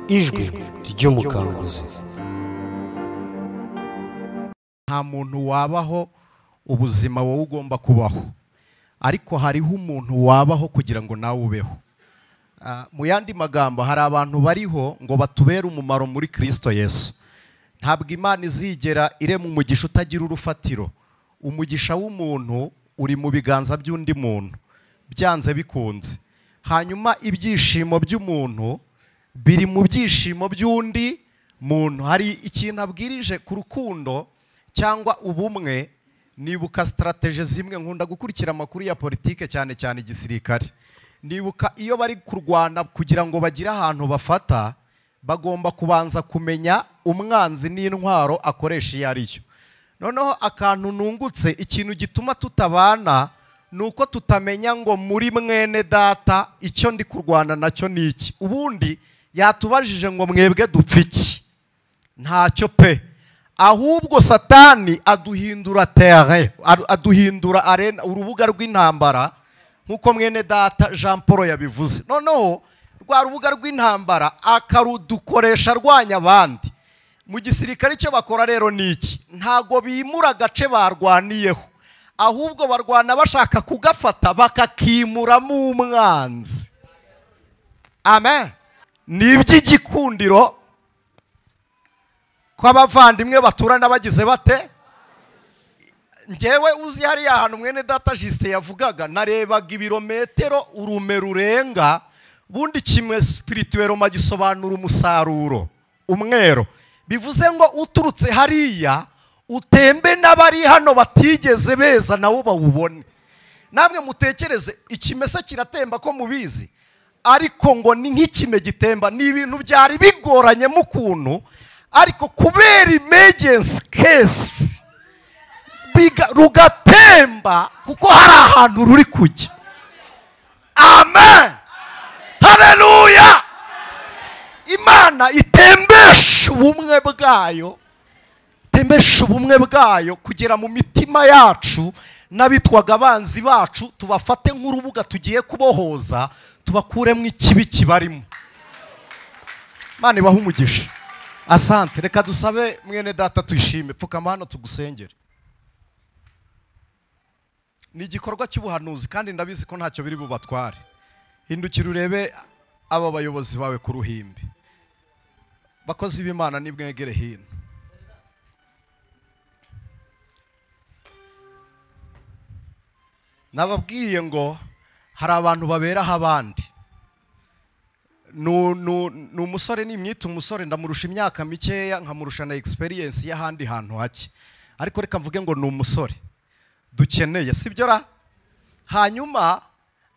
Ijwi ry'umukanguzi. Nta muntu wabaho ubuzima wowe ugomba kubaho, ariko hariho umuntu wabaho kugira ngo nawe ubeho. Mu yandi magambo, hari abantu bariho ngo batubere umumaro muri Kristo Yesu. Ntabwo Imana izigera irema umugisha utagira urufatiro. Umugisha w'umuntu uri mu biganza by'undi muntu byanze bikunze. Hanyuma ibyishimo by'umuntu biri mu byishimo by'undi muntu. Hari ikintu abwirije ku rukundo cyangwa ubumwe. Nibuka strategie zimwe, nkunda gukurikira amakuru ya politike cyane cyane igisirikare. Nibuka iyo bari kurwana kugira ngo bagire ahantu bafata, bagomba kubanza kumenya umwanzi n'intwaro akoresha iyo ariyo. Noneho akantu nungutse, ikintu gituma tutabana nuko tutamenya ngo muri mwene data icyo ndi kurwana nacyo ni iki. Ubundi yatubajije ngo mwebwe dupfa iki? Ntacyo pe. Ahubwo Satani aduhindura terrain, aduhindura arena, urubuga rw'intambara, nkuko mwene data Jean Paul yabivuze. Noneho rwa rubuga rw'intambara akarudukoresha arwanya abandi. Mu gisirikare icyo bakora rero ni iki? Ntago bimura agace barwaniyeho, ahubwo barwana bashaka kugafata bakakimuramo umwanzi. Amen. Ni iby'igikundiro ko abavandimwe baturana bagize bate? Ngewe uzi hariya hantu mwene data Justin yavugaga, narebaga ibirometero urume rurenga. Bundi kimwe spirituel gisobanura umusaruro, umwero. Bivuze ngo uturutse hariya utembe n'abari hano batigeze beza nawo bawubone. Namwe mutekereze, ikimesa kiratemba ko mubizi, ariko ngo ni nk'ikime gitemba. Ni ibintu byari bigoranye mu kuntu, ariko kubera emergency case rugatemba kuko hari ahantu ruri kujya. Amen. Haleluya. Imana itembesha ubumwe bwayo, itembesha ubumwe bwayo kugera mu mitima yacu, n'abitwaga abanzi bacu tubafate nk'urubuga tugiye kubohoza, tubakuremo ikibi kibarimo. Imana ibahe umugisha. Asante. Reka dusabe mwene data tuyishime. Pfukama hano tugusengere. Ni igikorwa cy'ubuhanuzi kandi ndabizi ko ntacyo biri bubatware. Hindukira urebe aba bayobozi bawe ku ruhimbi. Bakozi b'Imana nibwegere hino. Nababwiye ngo hari abantu baberaho abandi. Ni umusore, nimwita umusore, ndamurusha imyaka mikeya, nkamurusha na experience y'ahandi hantu hake, ariko reka mvuge ngo ni umusore dukeneye, sibyo ra? Hanyuma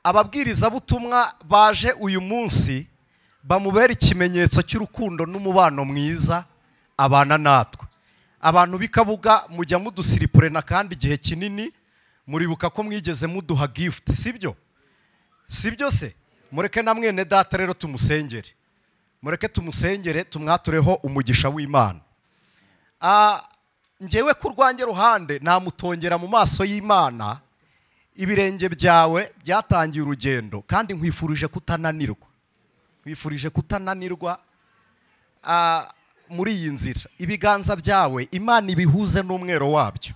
ababwirizabutumwa baje uyu munsi bamubera ikimenyetso cy'urukundo n'umubano mwiza abana natwe. Abantu b'Ikabuga mujya mudusiripurena kandi igihe kinini, muribuka ko mwigeze muduha gift, sibyo? Sibyo se? Mureke na mwene data rero tumusengere. Mureke tumusengere, tumwatureho umugisha w'Imana. Ngewe ku rwanjye ruhande namutongera mu maso y'Imana. Ibirenge byawe byatangiye urugendo kandi nkwifurije kutananirwa. Nkwifurije kutananirwa muri iyi nzira. Ibiganza byawe Imana ibihuze n'umwero wabyo.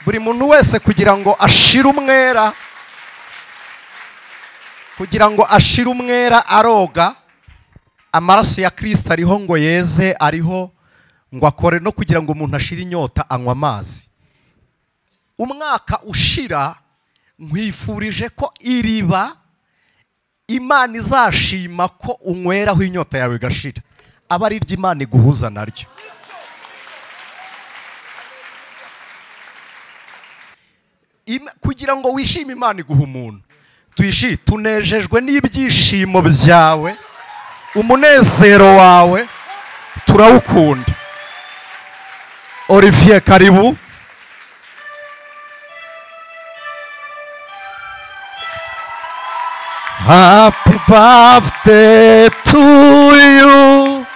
Buri muntu wese kugira ngo ashire umwera, kugira ngo ashire umwera aroga, amaraso ya Kristo ariho ngo yeze, ariho ngo akore, no kugira ngo umuntu ashire inyota anywa amazi. Umwaka ushira nkwifurije ko iriba Imana izashima ko unyweraho inyota yawe igashira, aba ari iryo Imana iguhuza naryo. Kugira ngo wishime Imana iguha umuntu. Tuyishi, tunejejwe n'ibyishimo byawe, umunezero wawe turawukunda. Olivier, karibu. Happy birthday to you.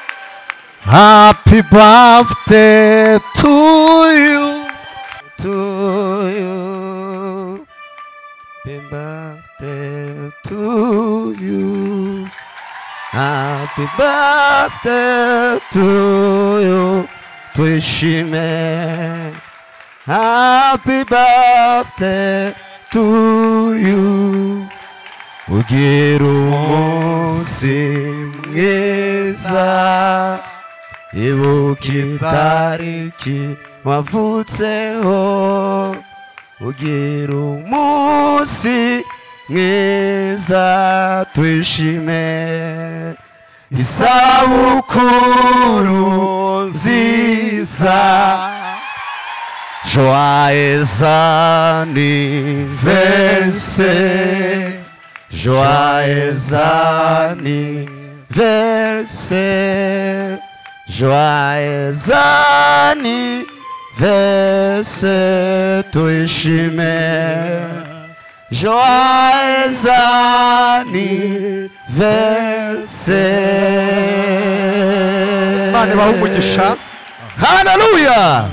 Happy birthday to you. To you. Happy birthday to you. Happy birthday to you, Tuyishime. Happy birthday to you. Ugira umunsi mwiza, ibuka itariki wavutseho. Ugira umunsi mwiza, twishime. Isabukuru nziza, joyeux anniversaire, joyeux anniversaire, joyeux anniversaire, Tuyishime. Joyeux anniversaire. Imana ibahe umugisha. Haleluya.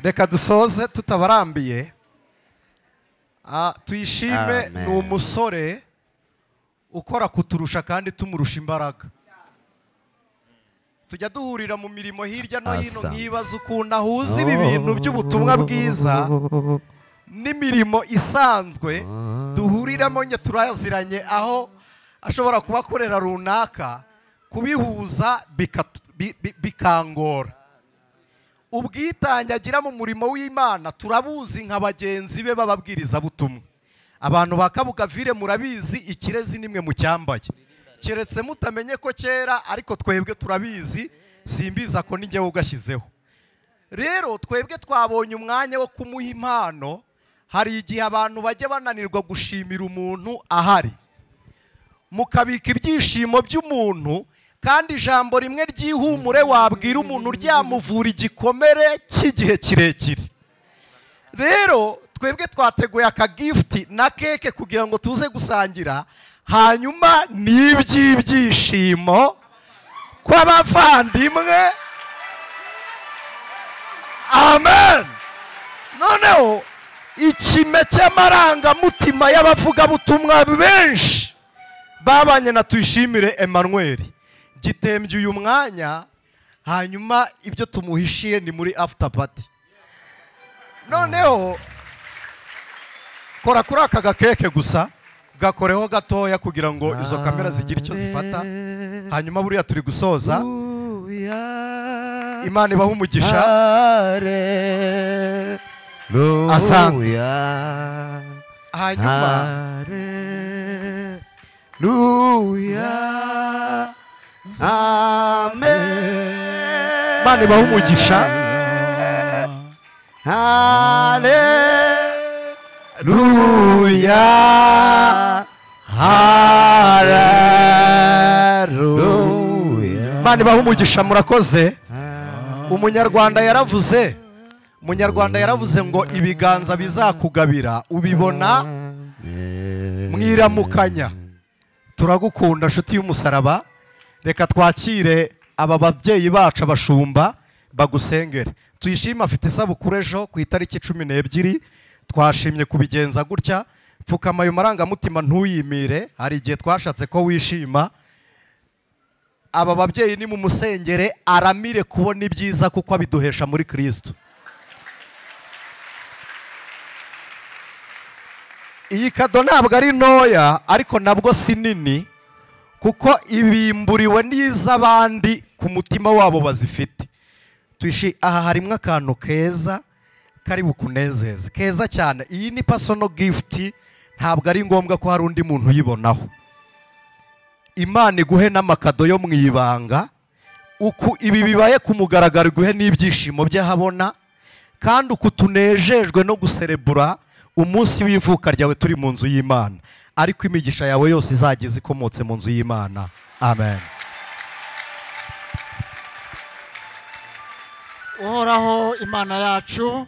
Reka dusoze tutabarambiye. Tuyishime ni umusore ukora kuturusha kandi tumurusha imbaraga. Tujya duhurira mu mirimo hirya no hino, nkibaza ukuntu ahuza ibi bintu by'ubutumwa bwiza n'imirimo isanzwe duhuriramo. Nye turaziranye aho ashobora kuba akorera runaka, kubihuza bikangora. Ubwitange agira mu murimo w'Imana turabuzi nka bagenzi be b'ababwirizabutumwa. Abantu ba Kabugavire murabizi, ikirezi nimwe mu cyambaye, keretse mutamenye ko kera, ariko twebwe turabizi, simbiza ko nijye ugashyizeho. Rero twebwe twabonye umwanya wo kumuha impano. Hari igihe abantu bajya bananirwa gushimira umuntu ahari, mukabika ibyishimo by'umuntu, kandi ijambo rimwe ry'ihumure wabwira umuntu ryamuvura igikomere cy'igihe kirekire. Rero twebwe twateguye aka gift na keke kugira ngo tuze gusangira, hanyuma n'iby'ibyishimo kw'abavandimwe. Amen. Noneho ikime cy'amarangamutima y'abavugabutumwa benshi babanye na Tuyishimire Emmanuel gitembye uyu mwanya, hanyuma ibyo tumuhishiye ni muri after party. Noneho kora kuri aka gakeke gusa, gakoreho gatoya kugira ngo izo kamera zigire icyo zifata. Hanyuma buriya turi gusoza. Imana ibahe umugisha. Asante. Hanyuma Haleluya. Amen. Imana ibahe umugisha. Haleluya. Haleluya. Imana ibahe umugisha, murakoze. Umunyarwanda yaravuze ngo ibiganza bizakugabira ubibona mwiramukanya. Turagukunda nshuti y'umusaraba. Reka twakire aba babyeyi bacu abashumba bagusengere. Tuyishime afite isabukuru ejo ku itariki 12. Twashimye kubigenza gutya. Pfukama ayo marangamutima ntuyimire, hari igihe twashatse ko wishima. Aba babyeyi ni mu musengere aramire kubona ibyiza kuko abiduhesha muri Kristo. Iyi kado ntabwo ari ntoya, ariko nabwo si nini, kuko ibimburiwe n'iz'abandi ku mutima wabo bazifite. Tuishi aha harimo akantu keza kari bukunezeze, keza cyane. Iyi ni personal gift, ntabwo ari ngombwa ko hari undi muntu uyibonaho. Imana iguhe n'amakado yo mu ibanga, uku ibi bibaye ku mugaragaro iguhe n'ibyishimo by'ahabona, kandi uku tunejejwe no guserebura umunsi w'ivuka ryawe turi mu nzu y'Imana. Ariko imigisha yawe yose izageze ikomotse mu nzu y'Imana. Amen. Uhoraho Imana yacu,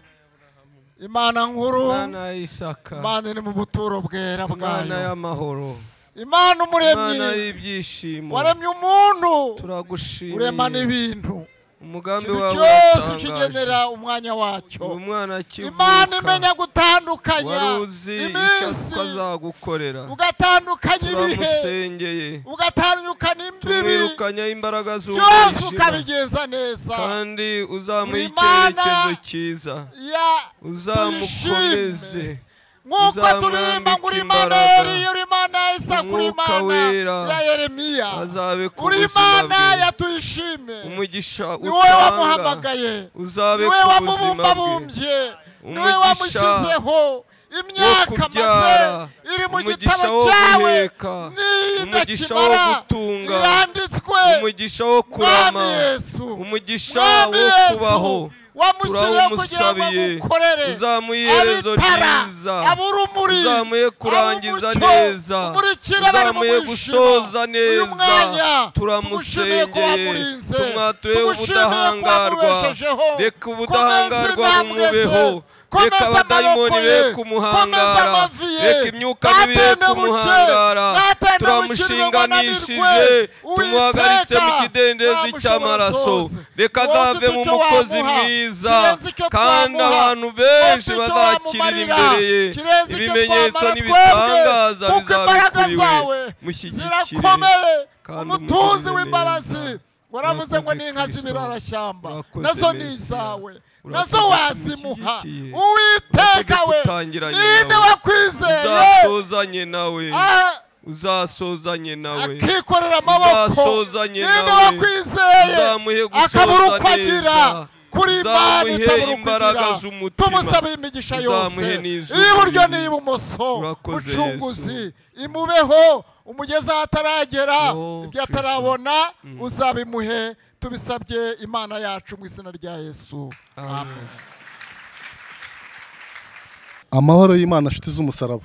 Imana nkuru, Imana y'Isaka, Imana iri mu buturo bwera bwayo, Imana y'amahoro, Imana umuremyi, Imana y'ibyishimo, waremye umuntu, turagushimiye, urema n'ibintu. Umugambi Ikintu wawe cyose uratangaje. ukigenera umwanya wacyo. Uyu mwana akivuka, Imana imenya gutandukanya wari uzi icyo iminsi, azagukorera. ugatandukanya ibihe, Turamusengeye, ugatandukanya imbibi, tumwirukanye imbaraga byose z'umwijima, ukabigenza neza. kandi uzamuha Uri Imana icyerekezo cyiza, ya uzamukomeze, nk'uko turirimba ngo uri Imana ya Eliya, uri Imana ya Isaka, uri Umwuka Imana Wera ya Yeremiya, azabe ku uri buzima Imana bwe. ya Tuyishime. Umugisha Ni wowe utanga wamuhamagaye, uzabe ni wowe ku buzima bwe. wamubumbabumbye, ni wowe Umugisha wamushyizeho imyaka wo kubyara, amaze iri mu umugisha gitabo wo cyawe, guheka, umugisha wo n'iy'indakimara gutunga, iranditswe. umugisha wo kurama, Mwami Yesu, umugisha Mwami wo Yesu, kubaho, wamushyiriyeho kugira ngo turawumusabiye. agukorere, Uzamuhe iherezo abitara, ryiza, aburumuri, uzamuhe kurangiza abumucyo, neza, umurikire abari mu uzamuhe mwijima. gusoza Uyu neza. mwanya tumushimiye ko Turamusengeye, wamurinze, tumwatuye tumushimiye ko ubudahangarwa. wamubeshejeho. Reka ubudahangarwa Komeza intambwe ze, bumubeho, komeza reka abadayimoni amaboko be ye, komeza kumuhangara, amavi ye, reka imyuka mibi ye ntatende buke, kumuhangara. ntatende bukirwe ngo ananirwe. Turamushinganishije, tumuhagaritse mu Uwiteka kidendezi namushobora cy'amaraso. byose. Reka Wowe azave ufite mu icyo mukozi wamuha, mwiza, kirenze icyo kandi twamuha. abantu benshi Wowe ufite icyo bazakirira wamumarira, imbere ye. kirenze icyo Ibimenyetso twamara n'ibitangaza twebwe, kuko imbaraga bizabikuriwe. zawe Mushyigikire zirakomeye. kandi Umutunzi umugirire w'imbabazi, neza. waravuze ngo Urakoze ni inka Kristo. z'ibirarashyamba, Urakoze nazo ni Mesiya. izawe, Urakoze nazo wazimuha. kumushyigikiye. Uwiteka Urakoze we, gutangiranye ninde nawe. wakwizeye Uzasozanye nawe, Ah, uzasozanye nawe, akikorera amaboko? Uzasozanye Ninde nawe. wakwizeye Uzamuhe akabura gusoza uko agira? neza, Kuri Imana uzamuhe itabura uko imbaraga igira, z'umutima, tumusabe imigisha yose, uzamuhe n'iz'umubiri. iy'iburyo n'iy'ibumoso. Urakoze Mucunguzi, imubeho, umugeze aho ataragera, Oh, ibyo Kristo. atarabona uzabimuhe. Tubisabye Imana yacu mu izina rya Yesu, amen. Amahoro y'Imana, nshuti z'umusaraba.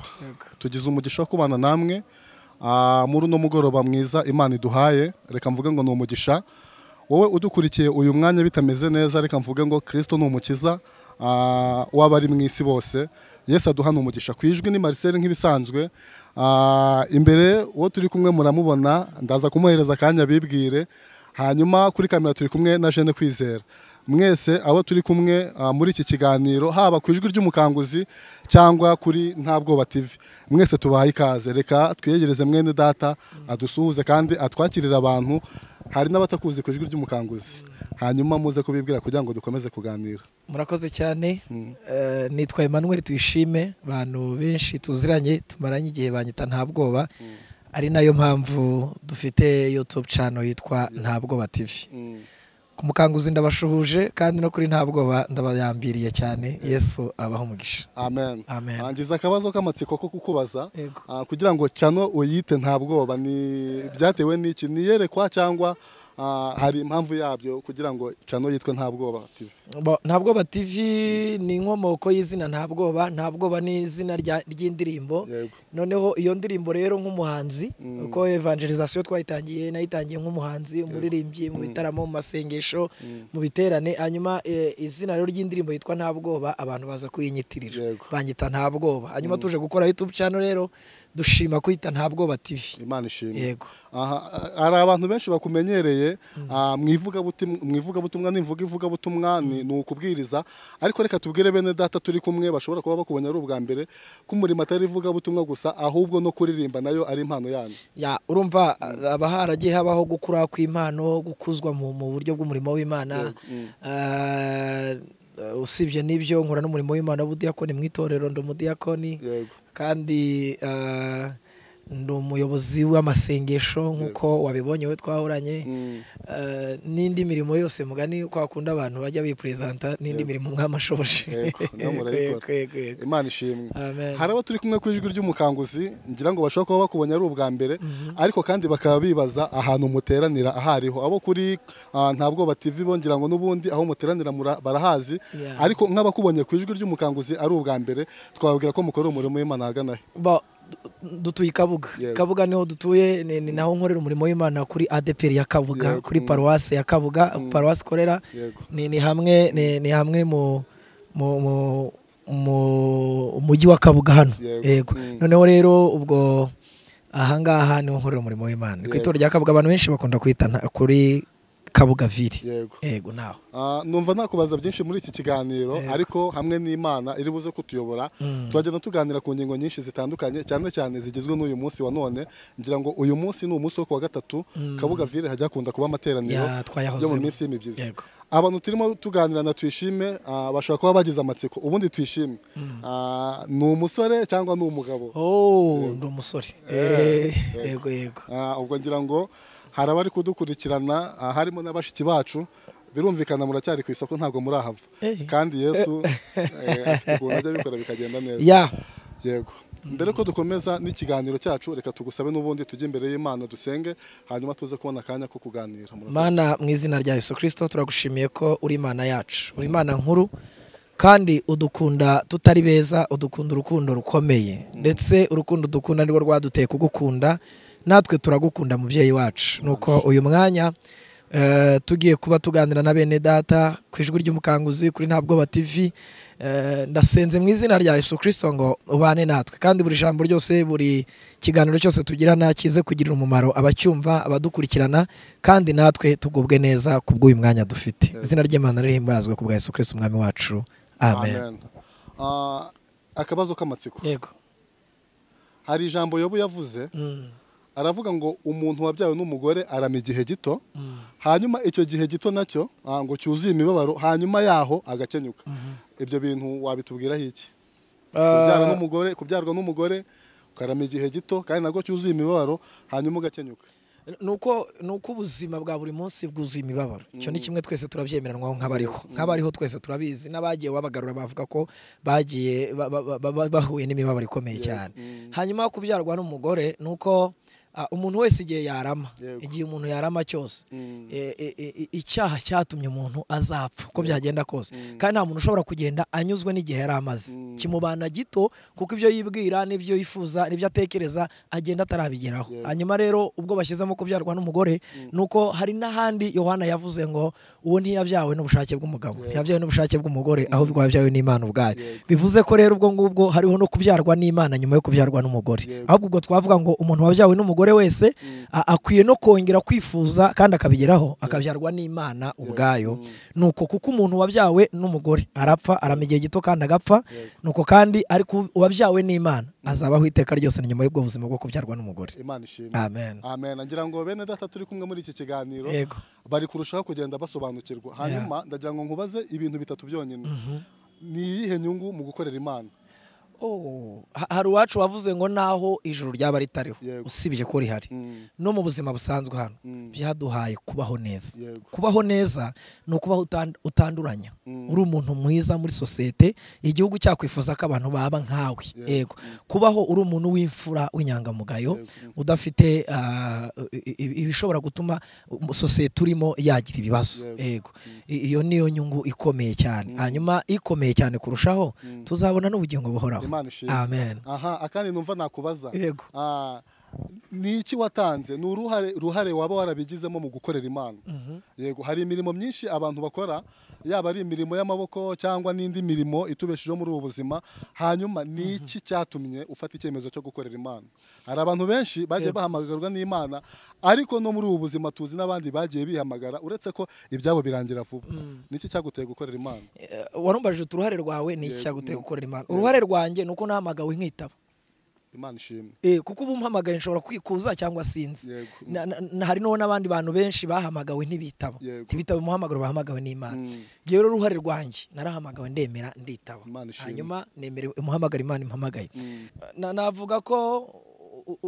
Tugize umugisha wo kubana namwe muri uno mugoroba mwiza Imana iduhaye. Reka mvuge ngo ni umugisha. Wowe udukurikiye uyu mwanya bitameze neza, reka mvuge ngo Kristo ni umukiza w'abari mu isi bose. Yesu aduhana umugisha. Ku ijwi ni Marcel nk'ibisanzwe. Imbere uwo turi kumwe muramubona, ndaza kumuhereza akanya bibwire. Hanyuma kuri kamera turi kumwe na Jeanne Kwizera. Mwese abo turi kumwe muri iki kiganiro, haba ku ijwi ry'umukanguzi cyangwa kuri Ntabwoba TV, mwese tubahaye ikaze. Reka twiyegereze mwene data adusuhuze kandi atwakirire abantu. Hari n'abatakuzi ku ijwi ry'umukanguzi, hanyuma muze kubibwira kugira ngo dukomeze kuganira. Murakoze cyane. Nitwa Emmanuel Tuyishime, abantu benshi tuziranye tumaranye igihe banyita Ntabwoba, ari nayo mpamvu dufite YouTube channel yitwa Ntabwoba TV. Ku mukanguzi ndabashuhuje, kandi no kuri Ntabwoba ndabayambiriye cyane. Yesu abaho umugisha. Amen. Amen. Ngize akabazo k'amatsiko ko kukubaza. Yego. Kugira ngo channel uyite Ntabwoba, ni byatewe n'iki? Ni iyerekwa cyangwa hari impamvu yabyo kugira ngo channel yitwe Ntabwoba TV? Bo, Ntabwoba TV ni inkomoko y'izina Ntabwoba. Ntabwoba ni izina ry'indirimbo. Yego. Noneho iyo ndirimbo rero nk'umuhanzi, uko evangelization twayitangiye, nayitangiye nk'umuhanzi, umuririmbyi mu bitaramo, mu masengesho, mu biterane. Hanyuma izina rero ry'indirimbo yitwa Ntabwoba, abantu baza kuyinyitirira, Yego. banyita Ntabwoba. Hanyuma tuje gukora YouTube channel rero dushima kwita Ntabwoba TV. Imana ishimwe. Yego. Aha, hari abantu benshi bakumenyereye mu ivugabutumwa. Nimvuga ivugabutumwa ni ukubwiriza, ariko reka tubwire bene data turi kumwe bashobora kuba bakubonye ari ubwa mbere ko umurimo atari ivugabutumwa gusa, ahubwo no kuririmba nayo ari impano yanyu. Ya, urumva aba haragiye habaho gukura kw'impano, gukuzwa mu buryo bw'umurimo w'Imana. Usibye n'ibyo nkora n'umurimo w'Imana w'ubudiyakoni mu itorero, ndi umudiyakoni. Yego. Kandi ndi umuyobozi w'amasengesho nk'uko wabibonye we twahoranye. N'indi mirimo yose, mugani kwa kundi abantu bajya bipresenta, n'indi mirimo mwamashoboje. Yego, nayo murayikora. Yego, yego, yego. Imana ishimwe. Amen. Hari abo turi kumwe ku ijwi ry'umukanguzi, ngira ngo bashobora kuba bakubonye ari ubwa mbere, ariko kandi bakaba bibaza ahantu muteranira ahariho. Abo kuri Ntabwoba TV bo ngira ngo n'ubundi aho muteranira barahazi, Yeah. ariko nk'abakubonye ku ijwi ry'umukanguzi ari ubwa mbere, twababwira ko mukora umurimo w'Imana ahagana he? Ba, dutuye i Kabuga. Yego. Kabuga niho dutuye, ni naho nkorera umurimo w'Imana kuri ADPR ya Kabuga, Yego. kuri paruwasi ya Kabuga, paruwasi ikorera. Yego. Ni hamwe ni hamwe mu mu mu mu mujyi wa Kabuga hano. Yego. Yego. Noneho rero ubwo ahangaha niho nkorera umurimo w'Imana. Ku Yego. itorero rya Kabuga abantu benshi bakunda kwita kuri Kabugaviri. Yego. Yego naho. Numva nakubaza byinshi muri iki kiganiro, ariko hamwe n'Imana iri buze kutuyobora turagenda tuganira ku ngingo nyinshi zitandukanye, cyane cyane zigizwe n'uyu munsi wa none. Ngira ngo uyu munsi ni umunsi wo kuwa gatatu, Kabugaviri hajya hakunda kuba amateraniro yo mu minsi y'imibyizi. Abantu turimo tuganira na Tuyishime bashobora kuba bagize amatsiko. Ubundi Tuyishime ni umusore cyangwa ni umugabo? Oh, ndi umusore. Yego yego. Ubwo ngira ngo hari abari kudukurikirana, harimo n'abashiki bacu, birumvikana muracyari ku isoko ntabwo murahava, kandi Yesu afite ukuntu ajya abikora bikagenda neza. Yego. Mbere ko dukomeza n'ikiganiro cyacu, reka tugusabe n'ubundi tujye imbere y'Imana dusenge, hanyuma tuze kubona akanya ko kuganira. Mana, mu izina rya Yesu Kristo turagushimiye ko uri Imana yacu, uri Imana nkuru kandi udukunda tutari beza, udukunda urukundo rukomeye, ndetse urukundo dukunda nirwo rwaduteye kugukunda, natwe turagukunda mubyeyi wacu. Nuko uyu mwanya tugiye kuba tuganira na bene data ku ijwi ry'umukanguzi kuri Ntabwoba TV, ndasenze mu izina rya Yesu Kristo ngo ubane natwe, kandi buri jambo ryose, buri kiganiro cyose tugirana kize kugirira umumaro abacyumva, abadukurikirana, kandi natwe tugubwe neza kubw'uyu mwanya dufite. Izina ry'Imana rihimbazwe ku bwa Yesu Kristo umwami wacu. Amen. Akabazo k'amatsiko. Yego. Hari ijambo Yobu yavuze, aravuga ngo umuntu wabyawe n'umugore arama igihe gito, hanyuma icyo gihe gito nacyo ngo cyuzuye imibabaro, hanyuma yaho agakenyuka. Ibyo bintu wabitubwiraho iki? Kubyara n'umugore, kubyarwa n'umugore ukarama igihe gito kandi nabwo cyuzuye imibabaro, hanyuma ugakenyuka. Nuko ubuzima bwa buri munsi bwuzuye imibabaro. Icyo ni kimwe twese turabyemeranwaho nk'abariho twese turabizi, n'abagiye babagarura bavuga ko bagiye bahuye n'imibabaro ikomeye cyane. Hanyuma kubyarwa n'umugore nuko umuntu wese igihe yarama, igihe umuntu yarama cyose, icyaha cyatumye umuntu azapfa uko byagenda kose, kandi nta muntu ushobora kugenda anyuzwe n'igihe yari amaze, kimubana gito kuko ibyo yibwira n'ibyo yifuza n'ibyo atekereza agenda atarabigeraho. Hanyuma rero ubwo bashyizemo kubyarwa n'umugore, nuko hari n'ahandi Yohana yavuze ngo uwo ntiyabyawe n'ubushake bw'umugabo, ntiyabyawe n'ubushake bw'umugore, ahubwo yabyawe n'Imana ubwayo. Bivuze ko rero ubwo ngubwo hariho no kubyarwa n'Imana nyuma yo kubyarwa n'umugore. Ahubwo ubwo twavuga ngo umuntu wabyawe n'umugore wese akwiye no kongera kwifuza kandi akabigeraho, akabyarwa n'Imana ubwayo. Nuko kuko umuntu wabyawe n'umugore arapfa, arama igihe gito kandi agapfa, nuko kandi ariko uwabyawe n'Imana azabaho iteka ryose nyuma y'ubwo buzima bwo kubyarwa n'umugore. Imana ishimwe. Amen. Amen. Ngira ngo bene data turi kumwe muri iki kiganiro bari kurushaho kugenda basobanukirwa. Hanyuma ndagira ngo nkubaze ibintu bitatu byonyine. Ni iyihe nyungu mu gukorera Imana? Hari uwacu wavuze ngo naho ijuru ryaba ritariho, usibye ko rihari, no mu buzima busanzwe hano byaduhaye kubaho neza. Kubaho neza ni ukubaho utanduranya, uri umuntu mwiza muri sosiyete, igihugu cyakwifuza ko abantu baba nkawe. Yego. Kubaho uri umuntu w'imfura, w'inyangamugayo, udafite ibishobora gutuma sosiyete urimo yagira ibibazo. Yego. Iyo niyo nyungu ikomeye cyane. Hanyuma ikomeye cyane kurushaho, tuzabona n'ubugingo buhoraho. Amen. Aha, akandi numva nakubaza. Yego. Ni iki watanze? Ni uruhare waba warabigizemo mu gukorera Imana? Yego, hari imirimo myinshi abantu bakora, yaba ari imirimo y'amaboko cyangwa n'indi mirimo itubeshejeho muri ubu buzima. Hanyuma ni iki cyatumye ufata icyemezo cyo gukorera Imana? Hari abantu benshi bagiye bahamagarwa n'Imana, ariko no muri ubu buzima tuzi n'abandi bagiye bihamagara, uretse ko ibyabo birangira vuba. Ni iki cyaguteye gukorera Imana? Warumbajije uruhare rwawe, ni iki cyaguteye gukorera Imana? Uruhare rwanjye nuko nahamagawe nkitaba. Imana ishimwe. Kuko ubu mpamagaye nshobora kwikuza cyangwa sinzi. Hari no n'abandi bantu benshi bahamagawe ntibitaba. Ntibitaba umuhamagaro, bahamagawe n'Imana. Ngiye rero uruhare rwanjye narahamagawe ndemera nditaba. Hanyuma nemere umuhamagaro Imana impamagaye. Navuga ko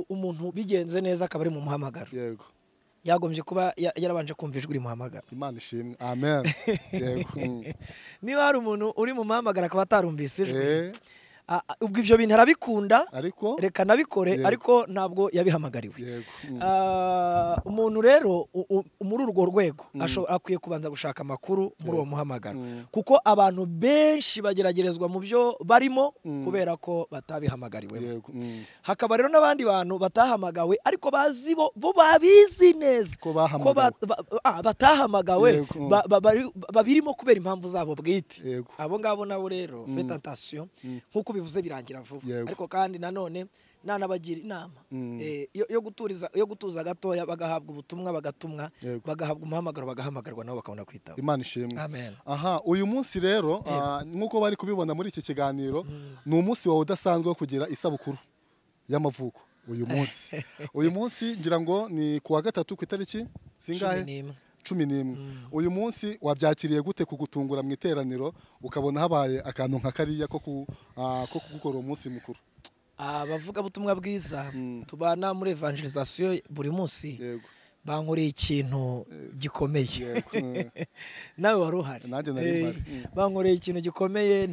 umuntu bigenze neza akaba ari mu muhamagaro. Yego. Yagombye kuba yarabanje kumva ijwi rimuhamagara. Imana ishimwe. Amen. Yego. Niba hari umuntu uri mu muhamagaro akaba atarumvise ijwi, ubwo ibyo bintu arabikunda, ariko reka nabikore, ariko ntabwo yabihamagariwe. Umuntu rero muri urwo rwego akwiye kubanza gushaka amakuru muri uwo muhamagaro, kuko abantu benshi bageragerezwa mu byo barimo kubera ko batabihamagariwe. Hakaba rero n'abandi bantu batahamagawe ariko bazi bo babizi neza ko batahamagawe, babirimo kubera impamvu zabo bwite. Abo ngabo nabo rero faites attention, nkuko bivuze birangira vuba. Ariko kandi nanone Nanabagira inama yo guturiza, yo gutuza gatoya, bagahabwa ubutumwa, bagatumwa, bagahabwa umuhamagaro, bagahamagarwa, nabo bakabona kwitaba. Imana ishimwe. Amen. Aha, uyu munsi rero, nk'uko bari kubibona muri iki kiganiro, ni umunsi wawe udasanzwe wo kugira isabukuru y'amavuko. Uyu munsi ngira ngo ni kuwa gatatu, ku itariki zingahe? 11. 11. Uyu munsi wabyakiriye gute, kugutungura mu iteraniro ukabona habaye akantu nka kariya ko kugukora umunsi mukuru? Abavugabutumwa bwiza tubana muri evangelisation buri munsi bankoreye ikintu gikomeye. Nawe wari uhari. Nanjye nari mpari. Bankoreye ikintu gikomeye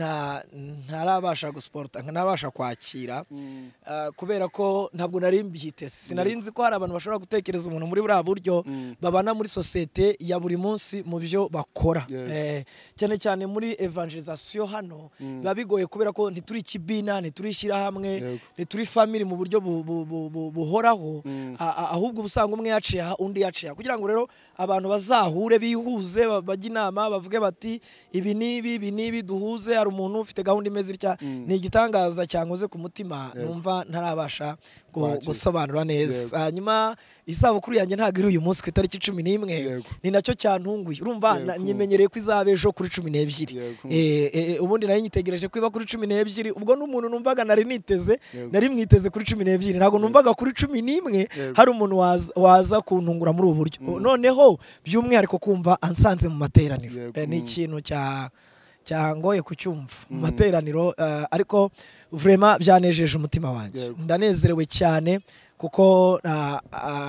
ntarabasha gusiporota, ntarabasha kwakira, kubera ko ntabwo nari mbyiteze. Sinari nzi ko hari abantu bashobora gutekereza umuntu muri buriya buryo, babana muri sosiyete ya buri munsi mu byo bakora. Cyane cyane muri evangelisation hano biba bigoye, kubera ko ntituri ikibina, ntituri ishyirahamwe, ntituri family mu buryo buhoraho. Ahubwo uba usanga umwe yaciye aha, undi yaciye aha, kugira ngo rero abantu bazahure, bihuze, bajye inama, bavuge bati ibi n'ibi, ibi n'ibi, duhuze, hari umuntu ufite gahunda imeze itya. Ni igitangaza cyankoze ku mutima, numva ntarabasha Kwakira. gusobanura neza. Hanyuma isabukuru yanjye ntabwo iri uyu munsi ku itariki 11. Ni nacyo cyantunguye, urumva, nyimenyereye ko izaba ejo kuri 12. Ubundi nari nyitegereje ko iba kuri 12. Ubwo n'umuntu numvaga nari niteze, nari mwiteze kuri 12, ntabwo numvaga kuri 11 hari umuntu waza kuntungura muri ubu buryo, noneho by'umwihariko kumva ansanze mu materaniro. Ni ikintu cyangoye kucyumva mu materaniro, ariko vraiment byanejeje umutima wanjye. Ndanezerewe cyane kuko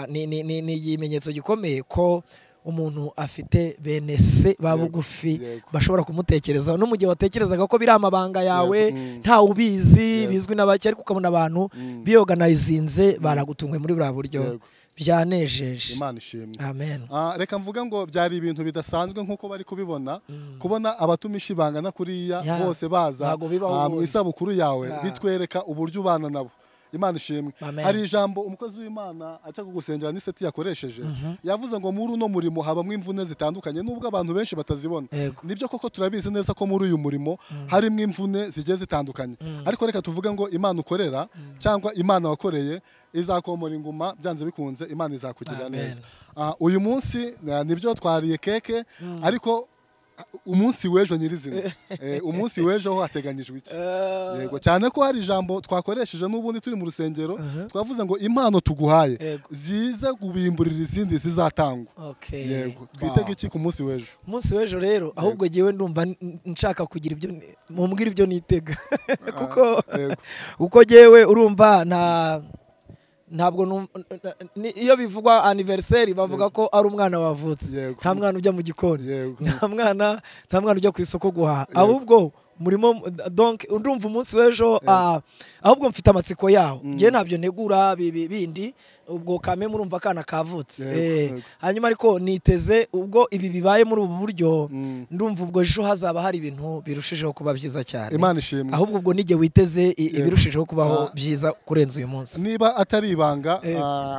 ni ikimenyetso gikomeye ko umuntu afite bene se ba bugufi bashobora kumutekerezaho, no mu gihe watekerezaga ko biri amabanga yawe, ntawe ubizi, bizwi na bake, ariko ukabona abantu biyoganizinze baragutunguye muri buriya buryo. Byanejeje. Imana ishimwe. Amen. Reka mvuge ngo byari ibintu bidasanzwe, nk'uko bari kubibona, kubona abatumishi bangana kuriya bose baza Ntabwo bibaho mu ubundi. isabukuru yawe, bitwereka uburyo ubana nabo. Imana ishimwe. Amen. Hari ijambo umukozi w'Imana aca kugusengera n'iseti yakoresheje, yavuze ngo muri uno murimo habamo imvune zitandukanye, nubwo abantu benshi batazibona. Nibyo koko, turabizi neza ko muri uyu murimo harimo imvune zigiye zitandukanye, ariko reka tuvuge ngo Imana ukorera cyangwa Imana wakoreye izakomora inguma, byanze bikunze Imana izakugirira Amen. neza. Uyu munsi nibyo twariye keke, ariko umunsi w'ejo nyirizina, umunsi w'ejo ho hateganyijwe iki? Yego, cyane ko hari ijambo twakoresheje n'ubundi turi mu rusengero, twavuze ngo impano tuguhaye ziza kubimburira izindi zizatangwa. Yego, twitege iki ku munsi w'ejo? Umunsi w'ejo rero, ahubwo jyewe ndumva nshaka kugira ibyo mumbwira ibyo nitega, kuko kuko jyewe urumva ntabwo iyo bivugwa anniversaire bavuga ko ari umwana wavutse. Nta mwana ujya mu gikoni, nta mwana ujya ku isoko guhaha. Ahubwo murimo, donc ndumva umunsi w'ejo, ahubwo mfite amatsiko yaho. Njye ntabyo ntegura bindi, ubwo kame murumva akana kavutse. Hanyuma ariko niteze ubwo ibi bibaye muri ubu buryo, ndumva ubwo ejo hazaba hari ibintu birushijeho kuba byiza cyane. Imana ishimwe. Ahubwo ubwo nijye witeze ibirushijeho kubaho byiza kurenza uyu munsi. Niba atari ibanga,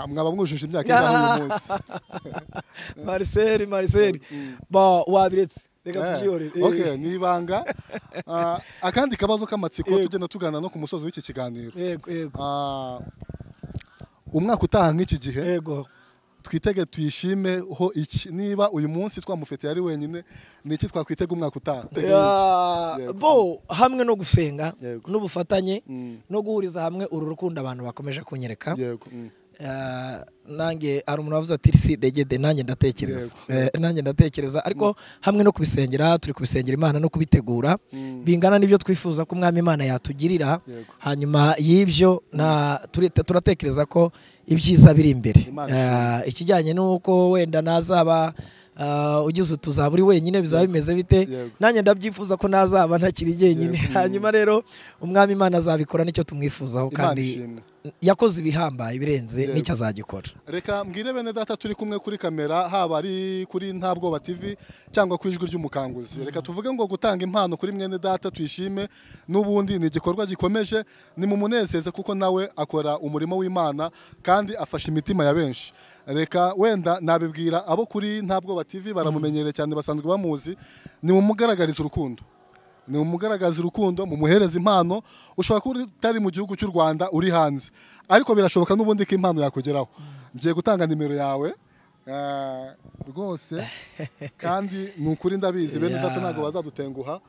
mwaba mwujuje imyaka ingahe uyu munsi? Marcel, Marcel, ba wabiretse, reka tubyihorere. Okay, ni ibanga. Akandi kabazo k'amatsiko, tugenda tugana no ku musozi w'iki kiganiro. yego yego Umwaka utaha nk'iki gihe, twitege tuyishime ho iki? Niba uyu munsi twamufitiye ari wenyine, ni iki twakwitega umwaka utaha? Teganya iki? Bo hamwe no gusenga n'ubufatanye no guhuriza hamwe uru rukundo abantu bakomeje kunyereka. Nanjye hari umuntu wavuze ati si degede, nanjye ndatekereza. Nanjye ndatekereza, ariko hamwe no kubisengera, turi kubisengera Imana no kubitegura bingana n'ibyo twifuza ko Umwami Imana yatugirira. Hanyuma y'ibyo turatekereza ko ibyiza biri imbere. Imana ishimwe. Ikijyanye n'uko wenda nazaba, ugize utuzaba uri wenyine, bizaba bimeze bite? Nanjye ndabyifuza ko nazaba ntakiri jyenyine. Hanyuma rero Umwami Imana azabikora, nicyo tumwifuzaho. Imana Kandi ishimwe. yakoze ibihambaye ibirenze, n'icyo azagikora. Reka mbwire bene data turi kumwe kuri kamera, haba ari kuri Ntabwoba TV cyangwa ku Ijwi ry'Umukanguzi, reka tuvuge ngo gutanga impano kuri mwene data Tuyishime n'ubundi ni igikorwa gikomeje. Ni mu munezeze, kuko nawe akora umurimo w'Imana kandi afasha imitima ya benshi. Reka wenda nabibwira abo kuri Ntabwoba TV, baramumenyereye cyane, basanzwe bamuzi, ni mumugaragariza urukundo. Ni umugaragaza urukundo, mumuhereza impano. Ushobora kuba utari mu gihugu cy'u Rwanda, uri hanze, ariko birashoboka n'ubundi ko impano yakugeraho. Ngiye gutanga nimero yawe rwose, kandi ni ukuri ndabizi bene data ntabwo bazadutenguha.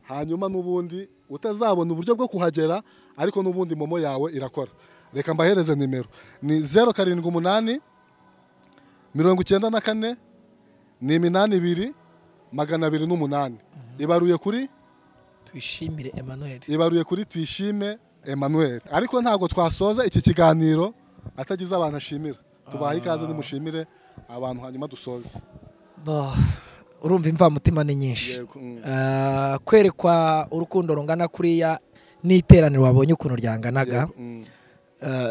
Hanyuma n'ubundi utazabona uburyo bwo kuhagera, ariko n'ubundi momo yawe irakora. Reka mbahereze nimero, ni 078 94 ni 82 208. Ibaruye kuri Tuyishimire Emmanuel. Ibaruye kuri Tuyishime Emmanuel. Ariko ntabwo twasoza iki kiganiro atagize abantu ashimira. Tubaha ikaze, nimushimire abantu hanyuma dusoze. Urumva imvamutima ni nyinshi. Kwerekwa urukundo rungana kuriya n'iteraniro wabonye ukuntu ryanganaga.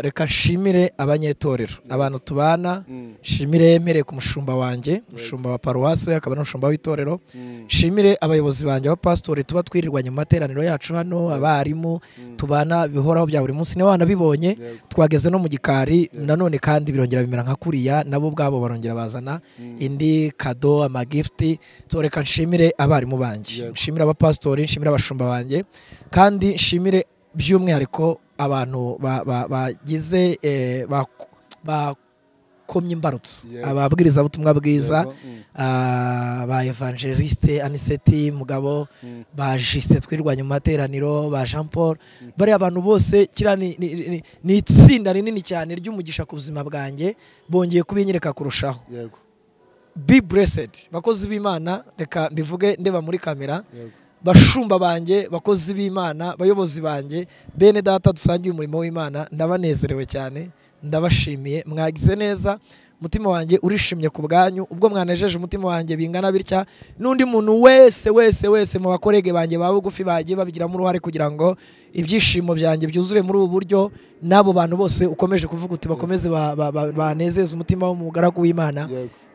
Reka nshimire abanyetorero, abantu tubana, nshimire mere ku mushumba wanjye, umushumba wa paruwase akaba n'umushumba w'itorero, nshimire abayobozi banjye abapasitori tuba twirirwanye mu materaniro yacu hano, abarimu tubana bihoraho bya buri munsi, niba wanabibonye twageze no mu gikari nanone kandi birongera bimera nka kuriya, nabo ubwabo barongera bazana indi kado, amagifti. Reka nshimire abarimu banjye, nshimire abapasitori, nshimire abashumba banjye, kandi nshimire by'umwihariko abantu bagize bakomye imbarutso, ababwirizabutumwa bwiza, ba evangeliste Aniseti Mugabo, ba Justin twirwanye mu materaniro, ba Jean Paul, bari abantu bose. Kira ni itsinda rinini cyane ry'umugisha ku buzima bwanjye, bongeye kubinyereka kurushaho. Be blessed bakozi b'Imana, reka mbivuge ndeba muri kamera. Bashumba banjye, bakozi b'Imana, bayobozi banjye, bene data dusangiye umurimo w'Imana, ndabanezerewe cyane, ndabashimiye, mwagize neza, umutima wanjye urishimye ku bwanyu, ubwo mwanejeje umutima wanjye bingana bitya. N'undi muntu wese wese wese mu bakorege banjye ba bugufi bagiye babigiramo uruhare kugira ngo ibyishimo byanjye byuzure muri ubu buryo, n'abo bantu bose ukomeje kuvuga uti bakomeze banezeze umutima w'umugaragu w'Imana.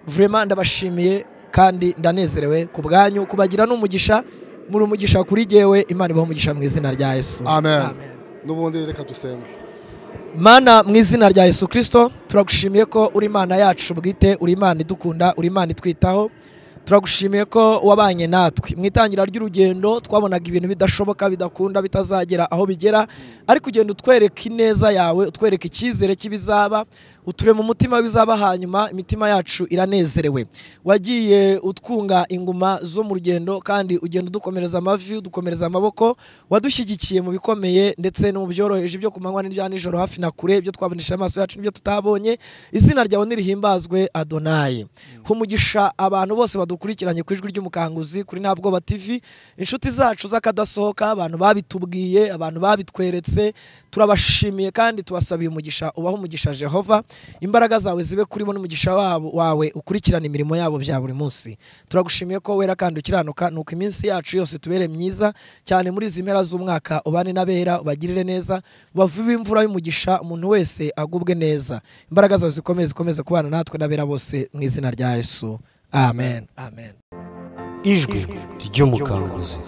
Vraiment ndabashimiye kandi ndanezerewe ku bwanyu, kubagira n'umugisha, muri umugisha kuri jewe. Imana ibahe umugisha mu izina rya Yesu. Amen. N'ubundi reka dusenge. Mana mu izina rya Yesu Kristo, turagushimiye ko uri Imana yacu bwite, uri Imana idukunda, uri Imana itwitaho. Turagushimiye ko wabanye natwe mu itangira ry'urugendo, twabonaga ibintu bidashoboka, bidakunda, bitazagera aho bigera, ariko ugenda utwereka ineza yawe, utwereka icyizere cy'ibizaba, uturema umutima w'ibizaba, hanyuma imitima yacu iranezerewe. Wagiye utwunga inguma zo mu rugendo, kandi ugenda udukomereza amavi, udukomereza amaboko, wadushyigikiye mu bikomeye ndetse no mu byoroheje, ibyo ku manywa n'ibya nijoro, hafi na kure, ibyo twabonesha amaso yacu n'ibyo tutabonye. Izina ryawe nirihimbazwe Adonayi. Humugisha abantu bose badukurikiranye ku ijwi ry'umukanguzi kuri Ntabwoba TV, inshuti zacu z'akadasohoka, abantu babitubwiye, abantu babitweretse, turabashimiye kandi tubasabiye umugisha. Ubaho umugisha Jehova, imbaraga zawe zibe kuri bo n'umugisha wabo wawe ukurikirana imirimo yabo bya buri munsi. Turagushimiye ko wera kandi ukiranuka, nuko iminsi yacu yose tubere myiza cyane muri izi mpera z'umwaka. Ubane n'abera, ubagirire neza, bavube imvura y'umugisha, umuntu wese agubwe neza. Imbaraga zawe zikomeze kubana natwe n'abera bose mu izina rya Yesu. Amen. Amen. Ijwi ry'umukanguzi.